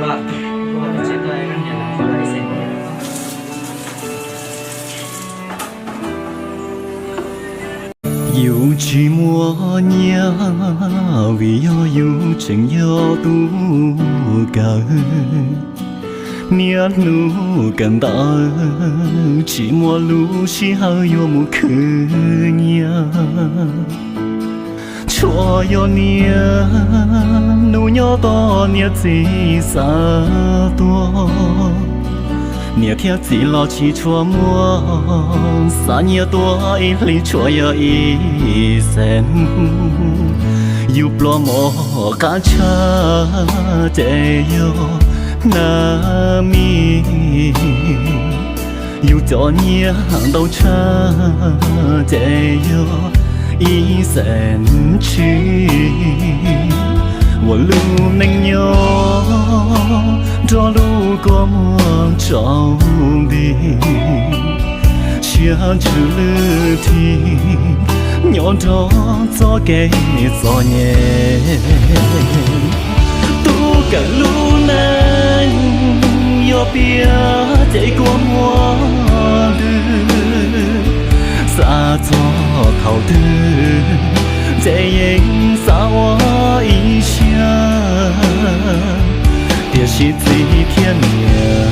Yus tsis muaj nyiaj vim yog yus tseem yog tub kawm. Niaj hnub kawm ntawv tsis muaj lub sij hawm yuav mus khwv nyiaj. Tsuas yog niaj hnub nyob tos niam txiv xa tuaj. Niam thiab txiv los tsis tshua muaj, xa nyiaj tuaj ib hlis tsuas yog ib xees. Yus pluas mos qab tshaj ces yog hnab mis. Yus cov nyiaj ntau tshaj ces yog ib xees tsib. Ua lub neej nyob nrog lub kua muag tsaus nti, siab ntsws lwj thi nyob nrog txoj kev txom nyem. Tub kawm lub neej yuav piav ces kua muag lwj, xav txog thaum twg ces yeej xav ua ib siab. Tiam sis txiv thiab niam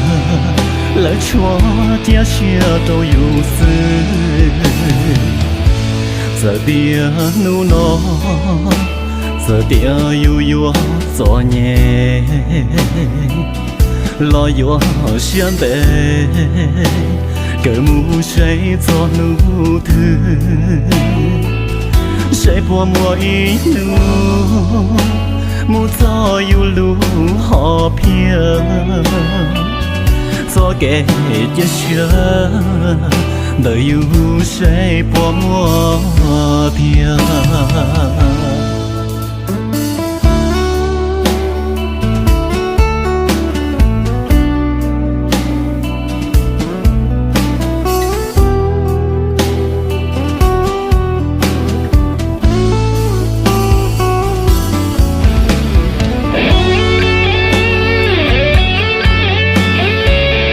lawv tsuas cia siab rau yus xwb. Txawm tias hnub no, txawm tias yus yuav txom nyem los yuav siab ntev kawm mus seb txog hnub twg, seb puas muaj ib hnub mus txog yus lub hom phiaj. Txoj kev cia siab ntawm yus seb puas muaj tiag.